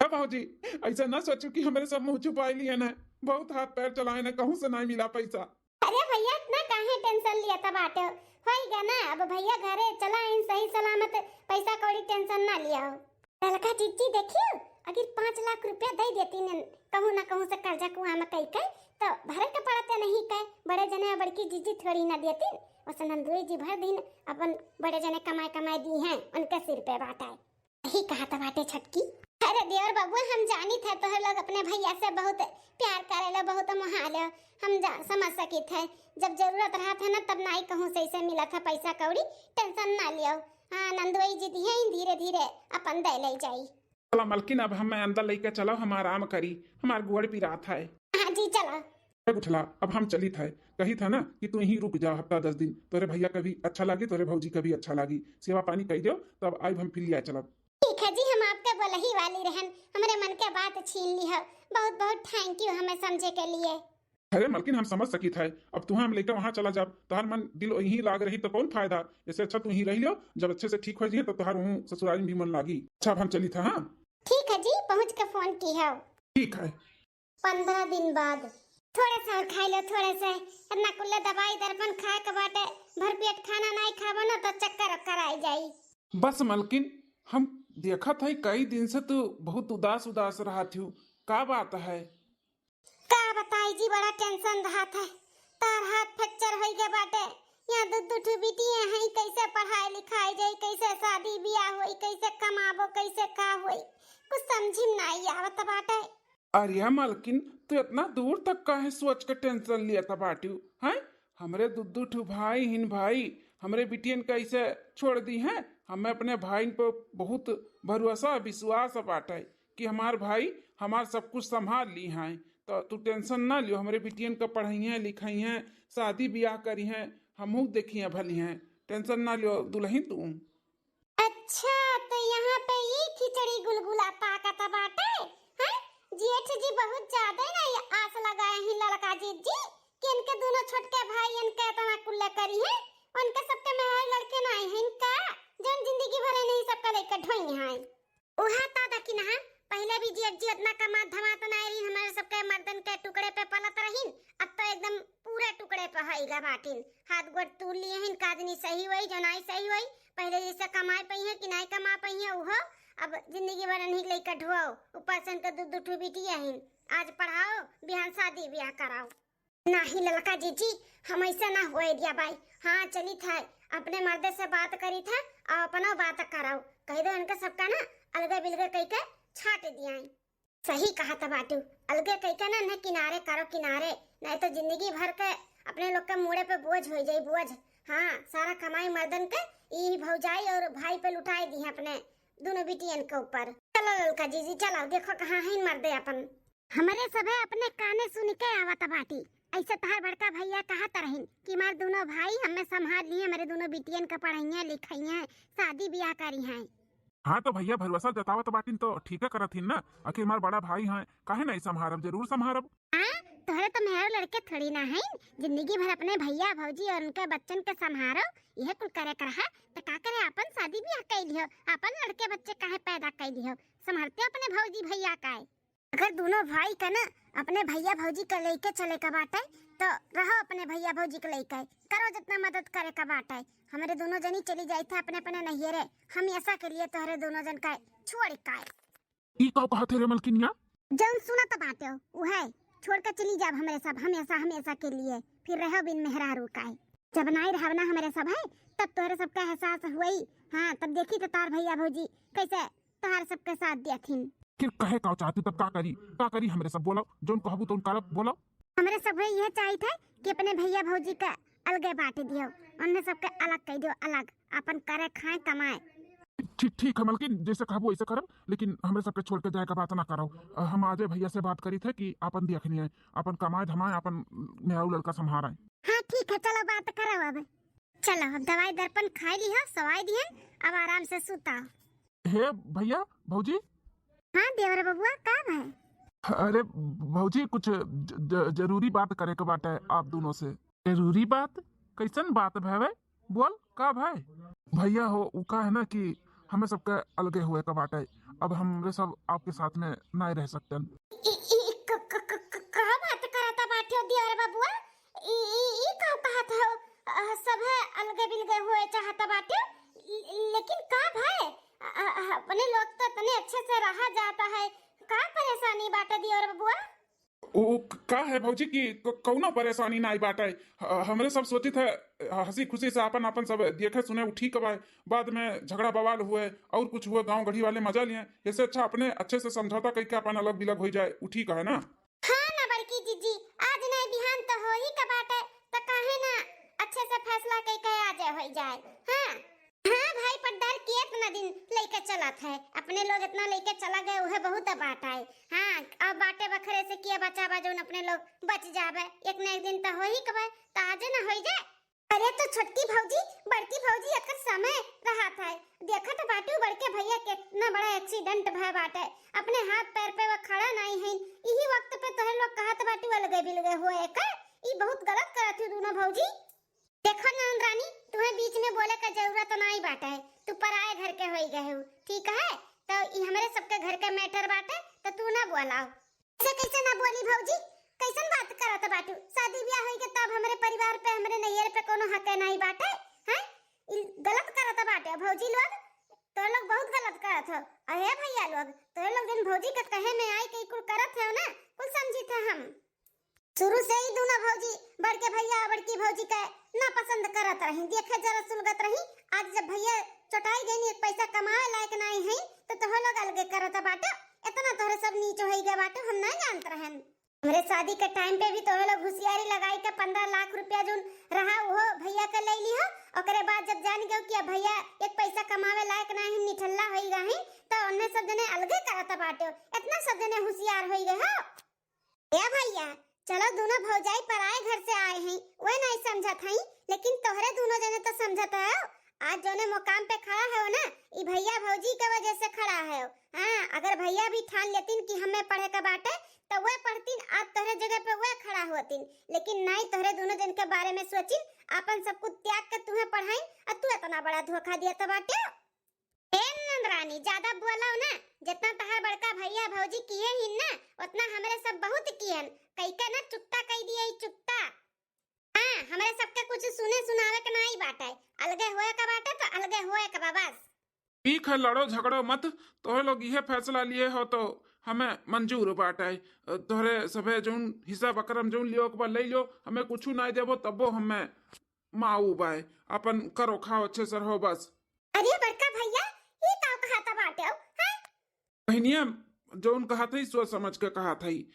ए भौजी, ऐसे ना सोचू कि हमरे सब मुँह छुपाई लिए न, बहुत हाथ पैर चलाए न, कहूँ से नहीं मिला पैसा। अरे भैया, इतना काहे टेंशन लिया था बाटे? होई गया ना, अब भैया घरे चला इन सही सलामत, पैसा कौड़ी टेंशन ना लिया हो। ललका जीजी देखियो, अगर पाँच लाख रुपया दे देती न, कहूँ ना कहूँ से कर्जा कुआं में कई के, तो भरे के पड़ते नहीं के, बड़े जने बड़की जीजी थोड़ी ना देती, वैसे नंदुई जी भर दिन अपन बड़े जने कमाए कमाए दी हैं, उनके सिर पे बात है। सही कहा त बाटे छोटकी। अरे देवर बबुआ, हम जानित है तोहर लोग अपने भैया से बहुत प्यार करेलो, बहुत मोहालो, हम जा, समझ सकित है। जब जरूरत रहत है ना, तब नाई कहूँ से इसे मिलत है पैसा कौड़ी, टेंशन ना लियो। हाँ, नंदोई जी दिहे धीरे धीरे अपन दे ले जाई। चला मलकिन, अब हमें अंदर लेके चलो, हम आराम करी, हमार गोड़ पिरात है। हाँ जी, चला। ए गुठला, अब हम चलित है, कहित है ना कि तू यहीं रुक जा हफ्ता दस दिन, तोरे भैया का भी अच्छा लागी, तोरे भौजी का भी अच्छा लागी, सेवा पानी कई दो, तब आइब हम फिर लिया चलब। ठीक है जी, हम आपके बोलही वाली रहन, हमरे मन के बात छीन ली हो। बहुत बहुत thank you हमें समझे के लिए। अरे मलकिन, हम समझ सकित है, अब तुहा हम लेके वहाँ चला जाब, तोहार मन दिल यहीं लाग रही तो कौन फायदा, इससे अच्छा तू यहीं रह लियो, जब अच्छे से ठीक हो जाइए तो तोहार वहाँ ससुराल में भी मन लागी। अच्छा, अब हम चलित है, हाँ? ठीक है जी, पहुँच के फोन की हो। ठीक है। पन्द्रह दिन बाद। थोड़ा सा और खाई लो, थोड़ा सा। इतना कुल्ले दवाई दर्पण खाए के बाटे, भरपेट खाना नाई खाबो ना तो चक्कर ओक्कर आई जाई। बस मलकिन, हम देखत हई कई दिन से तू बहुत उदास उदास रहत हू, का बात है? का बताई जी, बड़ा टेंशन रहत है। तार हाथ फ्रैक्चर होई गए बाटे, यहाँ दू दू ठो बिटिया हैं, कैसे पढ़ाई लिखाई जाई, कैसे शादी ब्याह होई, कैसे कमाबो, कैसे का होई, कुछ समझी में नाई आवत बाटे। अरे मलकिन, तू इतना दूर तक काहे सोच के टेंशन लियत बाटू, हैं? हमरे दू दू ठो भाई हिन भाई, हमरे बिटियन कैसे छोड़ दी हैं? हमें अपने भाई पर बहुत भरोसा विश्वास बाटे कि हमार भाई हमार सब कुछ संभाल ली हैं। तो तू टेंशन ना लियो, हमरे बिटियन का पढ़इहें लिखइहें, शादी ब्याह करिहें, हमहू देखिहें भलिहें, टेंशन ना लियो दुलहिन तू। अच्छा, तो यहाँ पे ई खिचड़ी गुलगुला पाकत बाटे, हैं? जेठ जी बहुत ज्यादा ना ये आस लगाए ही ललका जीत जी कि इनके दोनों छोटके भाई इनके इतना कुल्ला करी है, उनके सबके मेहर लड़के ना आए हैं इनका, जौन जिंदगी भर नहीं सबका लेकर ढोई हैं। उहा ता दकिनहा, पहिले भी जेठ जी उतना कमात धमात नाई रही, हमरे सबके मर्दन के टुकड़े पे पलत रहीन, अब तो एकदम पूरे टुकड़े पे होइगा बाटिन। हाथ गोड़ तूल लिए हिन, का जनी सही होई, जो नाई सही होई, पहिले जैसे कमाए पइहे कि नाई कमा पइहे उहो, अब जिंदगी भर नहीं लेकर ढुआओ, ऊपर से इनके दू दू ठो बिटिया हिन, आज पढ़ाओ, बिहान शादी ब्याह कराओ। नाही ललका जीजी, हम ऐसे ना होए दिया बाई। हाँ, चलित है, अपने मर्दे से बात करित है और अपनो बात कराओ। कहि दो इनके सबका ना अलगे बिलगे कहि के छाट दिया। सही कहत बाटू, अलगे कहि के ना, ना किनारे करो किनारे, नहीं तो जिंदगी भर के अपने लोग के मूड़े पे बोझ होइ जाई, बोझ। हाँ, सारा कमाई मर्दन के ई भौजाई और भाई पे लुटाए दी अपने दोनों बिटियन के ऊपर। चलो ललका जीजी, चलो देखो कहाँ है मर्दे अपन। हमरे सभे अपने काने सुनि के आवत बाटी। ऐसे तहार बड़का भैया कहत रहिन कि हमार दुनो भाई हमें संभाल लिए, हमरे दुनो बिटियन का पढ़इहें लिखइहें, शादी बियाह करिहें। हाँ तो भैया भरोसा जतावत बाटिन तो ठीक है करत हिन ना, आखिर हमार बड़ा भाई हैं, काहे नहीं संभारब, जरूर संभारब। हाँ, तोहरे तो मेहरारू लड़के थोड़ी ना हैं, जिंदगी भर अपने भैया भौजी और उनके बच्चन के संभारो, यह कुल करे कर है, तो का करे अपन शादी बियाह कइ लिहो, अपन लड़के बच्चे काहे पैदा कइ लिहो, संभारते अपने भौजी भैया का है। अगर दुनो भाई का ना अपने भैया भौजी के लेके चले का बाटे, तो रहो अपने भैया भौजी के लेके, करो जितना मदद करे का बाटे। हमरे दुनो जनी चली जाई थे अपने अपने नैहरे, हम ऐसा के लिए तोहरे दुनो जन का छोड़ का। ई का कहत है रे मलकिनिया? जौन सुनत बाटे उहे, छोड़ के चली जाब हमरे सब हमेशा हमेशा के लिए, फिर रहो बिन मेहरारू का। जब नाई रहब ना हमरे सब है, तब तोहरे सबका एहसास हुई। हाँ, तब देखी तो तार भैया भौजी कैसे तोहार सबके साथ दियथिन। फिर कहे का चाहती, तब का करी, का करी? हमरे सब बोलो, जौन कहबू तौन करब, बोलो। हमरे सब यह चाहित है कि अपने भैया भौजी के अलगे बांट दियो, उन्हें सबके अलग कइ दियो, अलग, अपन करे खाए कमाए। ठीक, ठीक है मलकिन, जैसे कहबू वैसे करब, लेकिन हमरे सबके छोड़ के जाए का बात ना करो। अ, हम आजे भैया से बात करी थे कि अपन देखनी है, अपन कमाए धमाए, अपन मेहरारू लड़का संभारे। हाँ ठीक है, चलो बात करो अब। चलो अब दवाई दर्पण खाए ली हो, सवाई दिहन, अब आराम से सुता। हे भैया, भौजी। हाँ देवर बबुआ, का भाई? अरे भौजी, कुछ ज-, ज-, जरूरी बात करे के बाटे आप दोनों से। जरूरी बात? कैसन बात भवे? बोल, का भाई? भैया हो, उ का है ना कि हमें सबके अलगे हुए का बाटे, अब हमरे सब आपके साथ में नाय रह सकतन। ई, ई, क-, क-, क-, क-, का बात करता बाटे हो देवर बबुआ? ई, ई, ई का कहत हो? अ, सभे अलगे बिलगे हुए चाहता बाटे, ल-, लेकिन का भाई? अ, अ, अपने लोग तो इतने अच्छे से रहा जाता है, का परेशानी बाटे देवर बबुआ? ओ, क-, का है भौजी कि क-, कौनो परेशानी नाई बाटे। ह-, हमरे सब सोचित है, ह-, हंसी खुशी से आपन, आपन सब देखे सुने उ ठीक बा। बाद में झगड़ा बवाल हुए और कुछ हुए, गांव गढ़ी वाले मजा लिए। इससे अच्छा अपने अच्छे से समझौता कइके अपन अलग बिलग होइ जाए, उ ठीक है ना? हाँ ना बड़की जीजी, आज नाई बिहान तो हो ही का बाटे, तो काहे ना अच्छे से फैसला कइके आजे होइ जाए। हाँ। हाँ भाई, पर डर के इतना दिन लेके चलत है, अपने लोग इतना लेके चला गए, उहे बहुत बात है। हाँ, अब बाटे बखरे से किया बचा बा, जौन अपने लोग बच जाबे, एक न एक दिन तो हो ही कबे, तो आजे ना होई जाए। अरे तो छोटकी भौजी, बड़की भौजी, एकर समय रहत है, देखत बाटू बड़के भैया कितना बड़ा एक्सीडेंट भय बाटे, अपने हाथ पैर पे वो खड़ा नहीं है, यही वक्त पे तोहरे लोग कहत बाटू अलगे बिलगे हुए एकर, ई बहुत गलत करत हो दोनों भौजी। देखो ननद रानी, तुम्हें बीच में बोले का जरूरत नाई बाटे, तू पराए घर के होई गए हो, ठीक है? तो ई हमरे सबके घर के मैटर बाटे, तो तू ना बोलाओ। ऐसे कैसे ना बोली भौजी, कैसन बात करत बाटू? शादी ब्याह होई के तब हमरे परिवार पे, हमरे नैयर पे कोनो हक नाई बाटे, हैं? ई गलत करत बाटे भौजी लोग, तो लोग बहुत गलत करत हो। अहे भैया लोग, तो लोग दिन भौजी के कहे में आई के कुल करत हो ना, कुल समझी थे हम। शुरू से ही दोनों भौजी बड़के भैया और बड़की भौजी के नापसंद करत रही, देखे जरा सुलगत रही। आज जब भैया चटाई गई, एक पैसा कमाए लायक नहीं है, तो तोह लोग अलगे करत बाटो। इतना तोहरे सब नीच होई गए बाटो, हम नहीं जानत रहन। हमरे शादी के टाइम पे भी तोह लोग होशियारी लगाई के पन्द्रह लाख रुपया जोन रहा वो भैया के ले ली हो। ओकरे बाद जब जान गयो कि अब भैया एक पैसा कमावे लायक नहीं, निठल्ला होई गए, तो उन्हें सब जने अलगे करत बाटो। इतना सब जने होशियार होई गए हो। ए भैया, चलो दोनों भौजाई पराए घर से आए हैं, वे नहीं समझत हैं, लेकिन तोहरे दोनों जने तो समझत हो। आज जोने मुकाम पे खड़ा हो ना, ई भैया भौजी के वजह से खड़ा हो। हाँ, अगर भैया भी ठान लेतिन कि हमें पढ़े का बाटे, तो वे पढ़तिन, आज तोहरे जगह पे वे खड़ा होतिन। लेकिन नहीं, तोहरे दोनों जन के बारे में सोचिन, आपन सब कुछ त्याग के तुम्हें पढ़ाई, और तू इतना बड़ा धोखा दिया तो बाटे। ए नंदरानी, ज्यादा बोलाओ ना, जितना तहार बड़का भैया भौजी किए ही ना, उतना हमरे सब बहुत कियन। कई के ना चुकता कई दिए ही चुकता। हाँ, हमरे सबके कुछ सुने सुनावे के नाई बाटे, अलगे होए का बाटे तो अलगे होए का बा बस। ठीक है, लड़ो झगड़ो मत, तोहे लोग इहे फैसला लिए हो तो हमें मंजूर बाटे। तोहरे सभे जौन हिस्सा बकरम जौन लियो के बा, ले लियो, हमें कुछु नाई देबो, तबो हमें माऊ बाय। अपन करो खाओ, अच्छे से रहो बस। अरे बड़का भैया, ई का कहत बाटे हो, हैं? बहिनिया, जौन कहत हई, सोच समझ के कहत हई।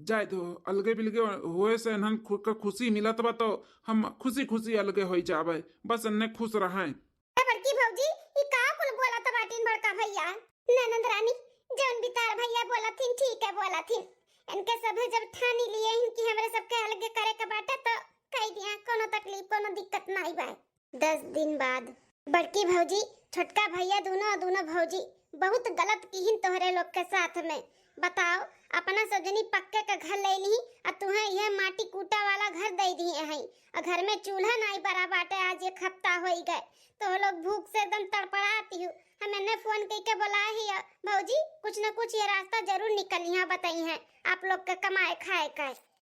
जाए दो, अलगे बिलगे होए से इन्हन खु-, के खुशी मिलत बा, तो हम खुशी खुशी अलगे होई जाबे। बस इन्ने खुश रहें। ए बड़की भौजी, ई का कुल बोलत बाटिन बड़का भैया? ननद रानी, जौन बितार भैया बोलत हिन, ठीक है बोलत हिन। इनके सभे जब ठानी लिए हिन कि हमरे सबके अलगे करे के बाटे, तो कह दिया, कोनो तकलीफ, कोनो दिक्कत नाई बा। दस दिन बाद। बड़की भौजी, छोटका भैया, दोनों, दोनों भौजी बहुत गलत किहिन तोहरे लोग के साथ में। बताओ, अपना सजनी पक्के के घर ले ली, आ तुहें यह माटी कूटा वाला घर दे दी है, आ घर में चूल्हा नाई बरा बाटे। आज एक हफ्ता होई गए, तो लोग भूख से एकदम तड़पड़ाती हूँ। हम एने फोन कइके बोलाए ही, भौजी, कुछ न कुछ ये रास्ता जरूर निकलिहा, बताई है आप लोग के कमाए खाए का।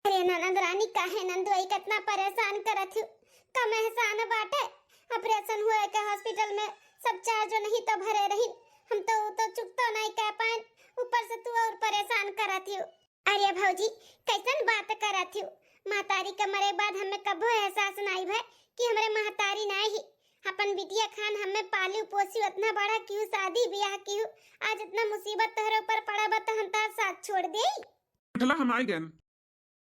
अरे ननद रानी, काहे नंदोई के इतना परेशान करत हूँ? कम एहसान बाटे, ऑपरेशन हुए के हॉस्पिटल में सब चार्ज नहीं तो भरे रही, हम तो, तो चुकतो नहीं कर पाए, ऊपर से तू और परेशान करत हूँ। अरे भौजी, कैसन बात करत हूँ? महतारी के मरे बाद हमें कबो एहसास नहीं भय कि हमरे महतारी नहीं ही। अपन बिटिया खान हमें पालू पोसी, उतना बड़ा किहू, शादी ब्याह किहू, आज इतना मुसीबत तोहरे ऊपर पड़ा बा, तो हम तार साथ छोड़ देई? उठला, हम आई गएन।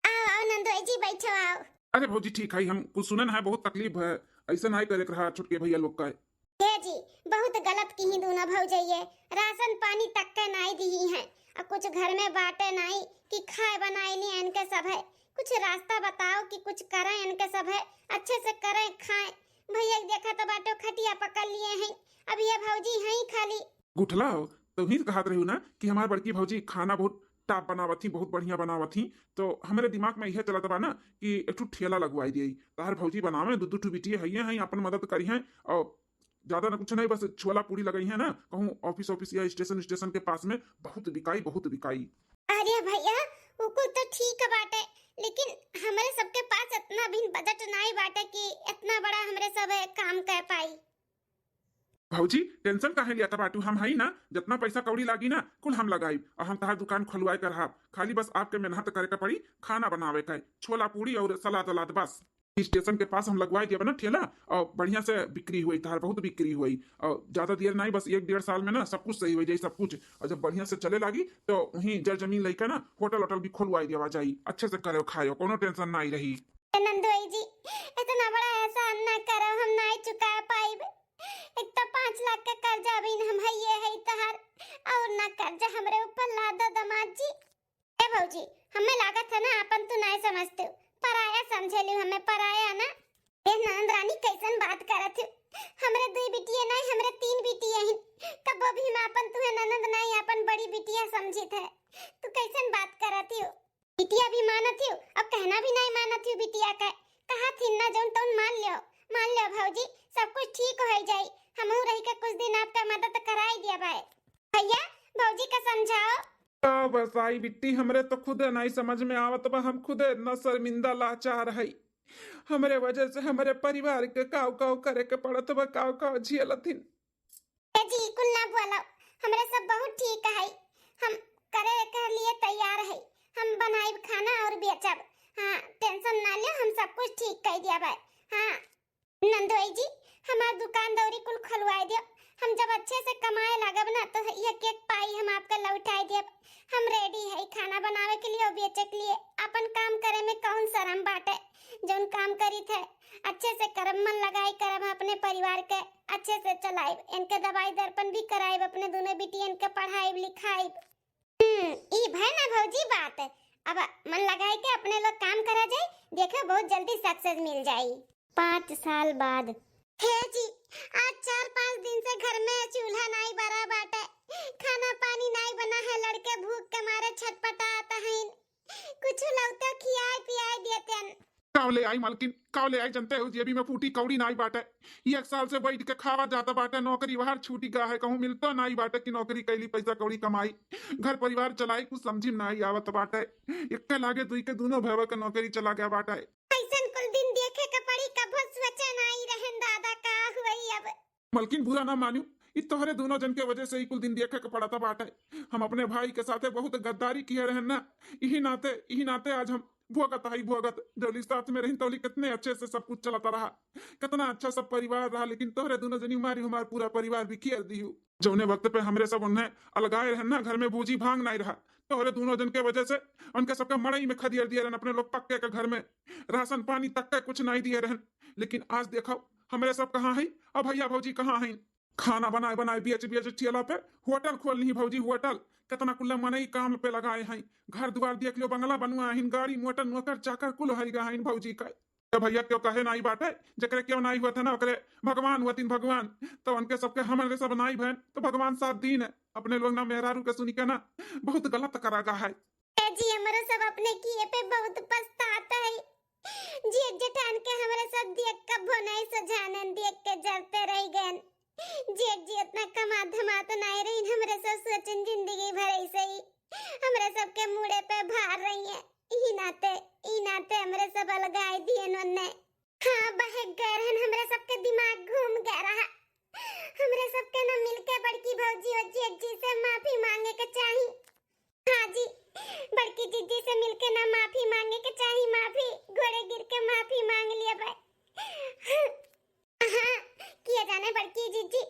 आओ, आओ नंदोई जी, बैठो, आओ। अरे भौजी, ठीक है, हम कुछ सुनन है, बहुत तकलीफ है, ऐसा नाई करे के रहा छोटके भैया लोग का। हे जी, बहुत गलत किही दोनों भौजइये, राशन पानी तक के नाई दिही हैं, और कुछ घर में बाटे नाई कि खाए बनाए ली इनके सब है। कुछ रास्ता बताओ कि कुछ करें इनके सब है, अच्छे से करें खाएं। भैया के देखा तो बाटो खटिया पकड़ लिए हैं, अब ये भौजी हैं खाली। गुठला हो, तो ही कहत रही ना कि हमार बड़की भौजी खाना बहुत टॉप बनावत ही, बहुत बढ़िया बनावत ही। तो हमरे दिमाग में यह चलत बा ना कि एक ठो ठेला लगवाई दिए। तहार भौजी बनावे, दू दू ठो बिटिये हइये हैं, अपन मदद करी हैं। और ज्यादा ना कुछ नहीं, बस छोला पूरी लगाई है ना, कहूँ ऑफिस ऑफिस या स्टेशन स्टेशन के पास में बहुत बिकाई, बहुत बिकाई। अरे भैया, उ कुल तो ठीक बाटे, लेकिन हमरे सबके पास इतना भी बजट नहीं बाटे कि इतना बड़ा हमरे सब काम कर पाई। भौजी, टेंशन काहे लिया बाटू? हम हई ना, जितना पैसा कौड़ी लागी ना, कुल हम लगाई। और हम तहार दुकान खुलवाए कर हाब, खाली बस आपके मेहनत करे के पड़ी, खाना बनावे के, छोला पूरी और सलाद वलाद बस। स्टेशन के पास हम लगवाई दिया ना ठेला, और बढ़िया से बिक्री हुई तहार, बहुत बिक्री हुई। और ज्यादा देर नहीं, बस एक डेढ़ साल में ना सब कुछ सही हो जाई, सब कुछ। और जब बढ़िया से चले लागी, तो वहीं जर जमीन लेके ना होटल वोटल भी खुलवाई दिया जाई, अच्छे से करो खायो, कोनो टेंशन नहीं रही। ए नंदोई जी, इतना बड़ा एहसान ना करो, हम नाई चुका पाइब। एक तो पाँच लाख का कर्जा अभी हम हइये है तहार, और ना कर्जा हमरे ऊपर लादो दमाद जी। ए भौजी, हमें लागत है ना अपन तू नाई समझते हो, पराया समझे लियो हमें, पराया ना। ए ननद रानी, कैसन बात करत हो? हमरे दुई बिटिया नाई, हमरे तीन बिटिया हैं, तब भी हम अपन तुहे ननद नाई, अपन बड़ी बिटिया समझित है। तू कैसन बात करत हो? बिटिया भी मानत हियो, अब कहना भी नहीं मानत हियो बिटिया के। कहा थी ना जौन तौन मान लियो, मान लियो भौजी, सब कुछ ठीक हो जाई। हमहू रह के कुछ दिन आपका मदद कराई दिया बाय। भैया, भौजी का समझाओ। का बताई बिट्टी, हमरे तो खुदे नहीं समझ में आवत बा, हम खुदे इतना शर्मिंदा लाचार है। हमरे वजह से हमरे परिवार के काव काव करे के पड़त बा, काव काव झेलथिन। ए जी, कुल ना बोलो, हमरे सब बहुत ठीक है, हम करे के लिए तैयार है, हम बनाइब खाना और बेचब। हाँ, टेंशन ना लियो, हम सब कुछ ठीक कर दिया भाई। हाँ नंदोई जी, हमार दुकान दौरी कुल खुलवाए दियो, हम जब अच्छे से कमाए लागब ना तो ये केक पाई हम आपका लौटाए देब। हम रेडी है खाना बनावे के लिए और बेचे के लिए, अपन काम करे में कौन शर्म बाटे। जौन काम करी थे अच्छे से करब, मन लगाई करब, अपने परिवार के अच्छे से चलाइब, इनके दवाई दर्पण भी कराइब, अपने दोनों बिटियन के पढ़ाइब लिखाइब। हम्म, ई भय ना भौजी बात, अब मन लगाई के अपने लोग काम करा जाए, देखो बहुत जल्दी सक्सेस मिल जाई। पाँच साल बाद। हे जी, आज चार पाँच दिन से घर में चूल्हा नाई बरा बाटे, खाना पानी नाई बना है, लड़के भूख के मारे छटपटात हैं, कुछ लौते खियाए पियाए देते हैं। काव ले आई मालकिन, काव ले आई? जनते हो जेबी में फूटी कौड़ी नाई बाटे। ये एक साल से बैठ के खावा जाता बाटे, नौकरी बाहर छूटी गया है, कहूँ मिलता नाई बाटे कि नौकरी कैली पैसा कौड़ी कमाई, घर परिवार चलाई, कुछ समझी में नाई आवत बाटे। एक के लागे दुई के दोनों भैया के नौकरी चला गया बाटे। ऐसन कुल दिन देखे के पड़ी, कभो सोचे नाई रहन दादा का हुई अब। मलकिन बुरा ना मानियो, ई तोहरे दुनो जन के वजह से ई कुल दिन देखे के पड़त बाटे। हम अपने भाई के साथे बहुत गद्दारी किहे रहन ना, इही नाते, इही नाते आज हम भोगत हई, भोगत। जौली साथ में रहिन तौली कितने अच्छे से सब कुछ चलत रहा, कितना अच्छा सब परिवार रहा, लेकिन तोहरे दुनो जनी मारी हमार पूरा परिवार बिखेर दिहू। जौने वक्त पे हमरे सब उन्हें अलगाए रहन ना, घर में बूजी भांग नाई रहा, तोहरे दुनो जन के वजह से उनके सबके मड़ई में खदियर दिए रहन, अपने लोग पक्के के घर में राशन पानी तक के कुछ नाई दिए रहन। लेकिन आज देखो हमरे सब कहाँ हई, अब भैया भौजी कहाँ हई? खाना बनाए बनाए बेच बेच ठेला पे होटल खोल ली भौजी, होटल। कितना कुल्ला मनई काम पे लगाए हैं, घर दुआर देख लो, बंगला बनवाए हैं, गाड़ी मोटर नौकर चाकर कुल हई गए हैं भौजी का। तो भैया क्यों कहे नाई बाटे, जकरे क्यों नाई हुआ था ना ओकरे भगवान हुआ तीन भगवान। तो उनके सबके हमरे सब नाई बहन तो भगवान साथ दीन है। अपने लोग ना मेहरारू के सुनी के ना बहुत गलत करा गा है। ए जी, हमरो सब अपने किए पे बहुत पछतात है। जेठ जेठान के हमरे सब देख कभो नहीं सो जानन, देख के जरते रह गए। जेठ जी इतना कमा धमात नहीं रही, हमरे सब सोचन जिंदगी भर ऐसे ही हमरे सबके मूड़े पे भार रही है। ई नाते, ई नाते हमरे सब अलगाए दिए नन्ने। हाँ, बहक गए रहन, हमरे सबके दिमाग घूम गया रहा। हमरे सबके ना मिलके बड़की भौजी और जेठ जी से माफी मांगे के चाही। हाँ जी, बड़की जीजी से मिलके ना माफी मांगे के चाही, माफी, गोड़े गिर के माफी मांग लिया भाई। हाँ, किया जाने बड़की जीजी,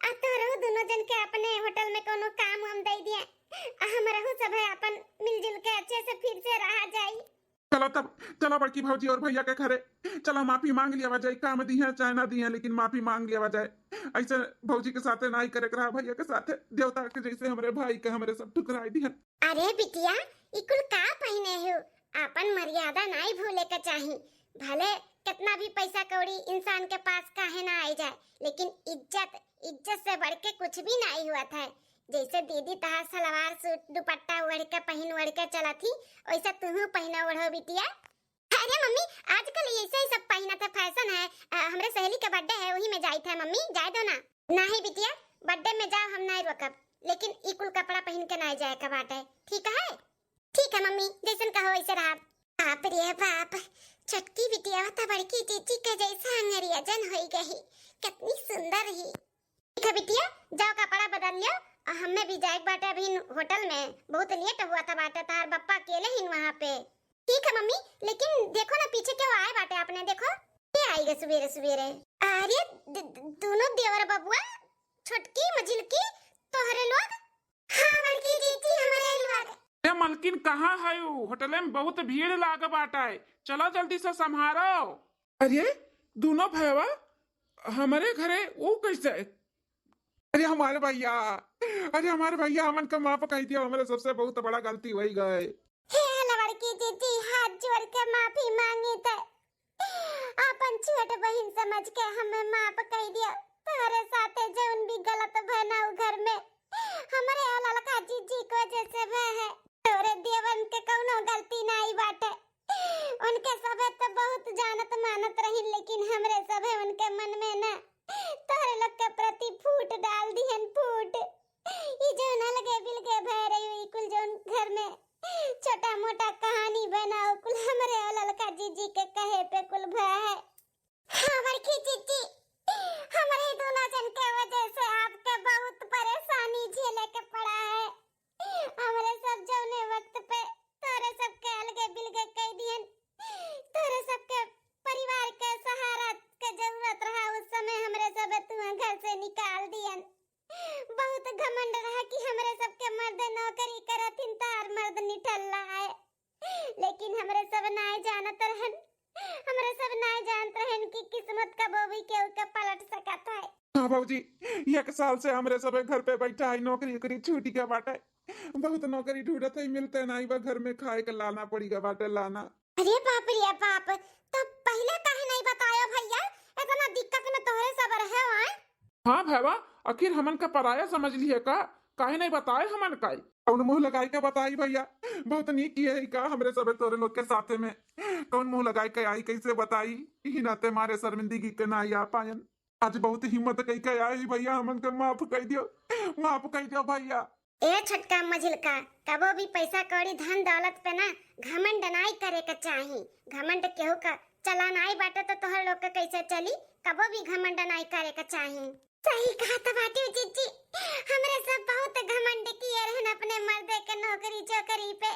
आ तोहरहु दुनो जन के अपने होटल में कोनो काम वाम दे दिए, आ हमरहु सब है अपन मिलजुल के अच्छे से फिर से रहा जाई। चलो तब, चलो बड़की भौजी और भैया के घरे, चलो माफी मांग लिया जाए, काम दी है चाहे ना दी है, लेकिन माफी मांग लिया जाए। ऐसे भौजी के साथे नाई करे के रहा, भैया के साथे, देवता के जैसे हमरे भाई के हमरे सब ठुकराई दी है। अरे बिटिया, ई कुल का पहिने हो? आपन मर्यादा नाई भूले के चाही। भले कितना भी पैसा कौड़ी इंसान के पास काहे ना आई जाए, लेकिन इज्जत, इज्जत से बढ़ के कुछ भी नाई हुआ था। जैसे दीदी तहार सलवार सूट दुपट्टा ओढ़ के पहिन ओढ़ के चलत ही, वैसे तुहू पहिना ओढ़ो बिटिया। अरे मम्मी, आजकल ऐसे ही सब पहिनत है, फैशन है। अ, हमरे सहेली के बर्थडे है, वही में जाइत है मम्मी, जाए दो ना। नाही बिटिया, बर्थडे में जाओ, हम नहीं रोकब, लेकिन ई कुल कपड़ा पहिन के नहीं जाए के बाटे, ठीक है? ठीक है मम्मी, जैसन कहो वैसे रहब। बाप रे बाप, छोटकी बिटिया तो बड़की जीजी के जैसा अंगरिया जन होई गई, कितनी सुंदर ही। ठीक है बिटिया, जाओ कपड़ा बदल लियो, और हमें भी जाए के बाटे अभी होटल में, बहुत लेट हुआ था बाटे, तार बप्पा अकेले ही वहाँ पे। ठीक है मम्मी, लेकिन देखो ना पीछे क्यों आए बाटे आपने, देखो के आई गए सुबेरे सुबेरे। अरे द-, द-, दोनों देवर बबुआ, छोटकी मझिलकी, तोहरे लोग। हाँ बड़की जीजी, हमरे लोग। ए मलकिन, कहाँ है ऊ? होटले में बहुत भीड़ लाग बाटे, चलो जल्दी से संभारो। अरे दोनों भैया हमरे घरे वो कैसे? अरे हमारे भैया, अरे हमारे भैया, हमन का माफ कही दियो, हमरे सबसे बहुत बड़ा गलती होई गए। हे लवड़की जीजी, हाथ जोड़ के माफी मांगी थे, अपन छोट बहिन समझ के हमें माफ कही दियो। तोरे साथे जौन भी गलत भय ना उ घर में, हमरे ललका जीजी के वजह से भय है। तोरे देवन के कौनो गलती नाई बाटे। उनके सभे तो बहुत जानत मानत रही, लेकिन हमरे सभे उनके मन में ना तोहरे लोग के प्रति फूट डाल दिहन, फूट। ई जौन अलगे बिलगे भय रही, ई कुल जौन घर में छोटा मोटा कहानी बनाओ, कुल हमरे ललका जीजी के कहे पे कुल भय है। हाँ बड़की जीजी, हमरे दोनों जन के वजह से आपके बहुत परेशानी झेले के पड़ा है। हमरे सब जौने वक्त पे तोरे सबके अलगे बिलगे कह दियन, तोरे सबके परिवार के सहारा के जरूरत रहा, उस समय हमरे सब तुहें घर से निकाल दियन। बहुत घमंड रहा कि हमरे सबके मर्द नौकरी करथिन, तार मर्द निठल्ला है। लेकिन हमरे सब नाय जानत रहन, हमरे सब नाय जानत रहन कि किस्मत कबो भी केहू के पलट सकत है। हाँ भौजी, एक साल से हमरे सब घर पे बैठा है, नौकरी उकरी छूट गया बाटे। बहुत नौकरी ढूंढत है, मिलते नाई बा, घर में खाए के लाना पड़ी गया बाटे, लाना। अरे बाप रे बाप, तब पहले काहे नहीं बताया भैया? इतना दिक्कत में तोहरे सब रहे हैं। हाँ भैया, आखिर हमन का पराया समझ लिहे का? काहे नहीं बताए हमन का? कौन मुंह लगाई के बताई भैया? बहुत नीक किए है का हमरे सबे तोरे लोग के साथे में? कौन मुंह लगाई के आई, कैसे बताई? इही नाते मारे शर्मिंदगी के ना आ पायन। आज बहुत हिम्मत कई के आए ही भैया, हमन के माफ कर दियो, माफ कर दियो भैया। ए छोटका मझिलका, कबो भी पैसा कौड़ी धन दौलत पे ना घमंड नाई करे के चाही। घमंड केहू का चला नाई बाटे तो तोहर लोग के कैसे चली? कबो भी घमंड नाई करे के चाही। सही कहत बाटिउ जिज्जी, हमरे सब बहुत घमंड किए रहन अपने मर्दे के नौकरी चोकरी पे,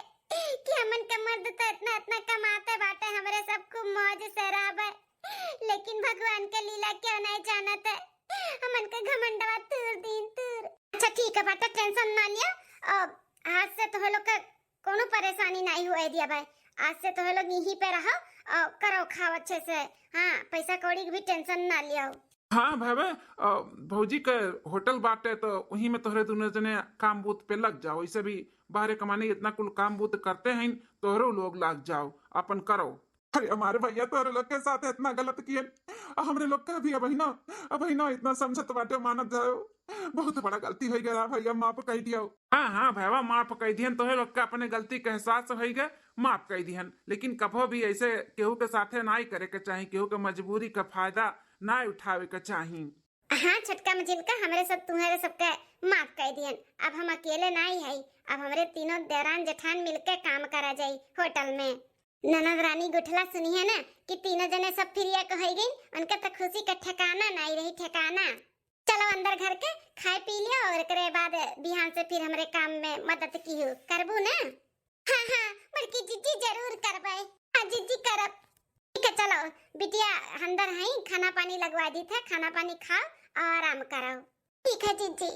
कि हमन के मर्द तो इतना इतना कमाते बाटे, हमरे सब खूब मौज से रहबे, लेकिन भगवान के लीला क्यों नहीं जानत है, हमन के घमंडवा तूर दीन तूर। अच्छा ठीक है बाटे, टेंशन ना लिया, अब आज से तोहे लोग का कोनो परेशानी नहीं हुए दिया भाई, आज से तोहे लोग यहीं पे रहो और करो खाओ अच्छे से। हाँ, पैसा कौड़ी की भी टेंशन ना लियो। हाँ भैया, अ, भौजी के होटल बाटे तो वहीं में तोहरे दोनों जने काम बूत पे लग जाओ, वैसे भी बाहरे कमाने इतना कुल काम बूत करते हैं, तोहरो लोग लग जाओ, अपन करो। अरे हमारे भैया तोहरे लोग के साथ इतना गलत किए, हमरे लोग का भी अबहिनो, अबहिनो इतना समझत बाटे, मानत जाओ, बहुत बड़ा गलती हो गया भैया, माफ कर दियो। हाँ हाँ भैया, माफ कर दिहन, तोहे लोग के अपने गलती के एहसास हो गए, माफ कर दिहन, लेकिन कभो भी ऐसे केहू के साथे नाई करे के चाही, केहू के मजबूरी का फायदा नाई उठावे के चाही। हाँ छोटका मझिलका, हमरे सब तुम्हारे सबके माफ कर दिहन, अब हम अकेले नाई है, अब हमरे तीनों देरान जेठान मिलके काम करा जाई होटल में। ननद रानी गुठला सुनी है ना कि तीनों जने सब फ्रिया के हो गई, उनके तो खुशी का ठिकाना नाई रही ठिकाना। चलो अंदर घर के खाए पी लियो और एकरे बाद बिहान से फिर हमरे काम में मदद किहो करबू ना? हाँ हाँ बड़की जिज्जी जरूर करबे। हाँ जिज्जी करब। ठीक है चलो बिटिया, अंदर है खाना पानी लगवा दी थे, खाना पानी खाओ और आराम करो। ठीक है जिज्जी।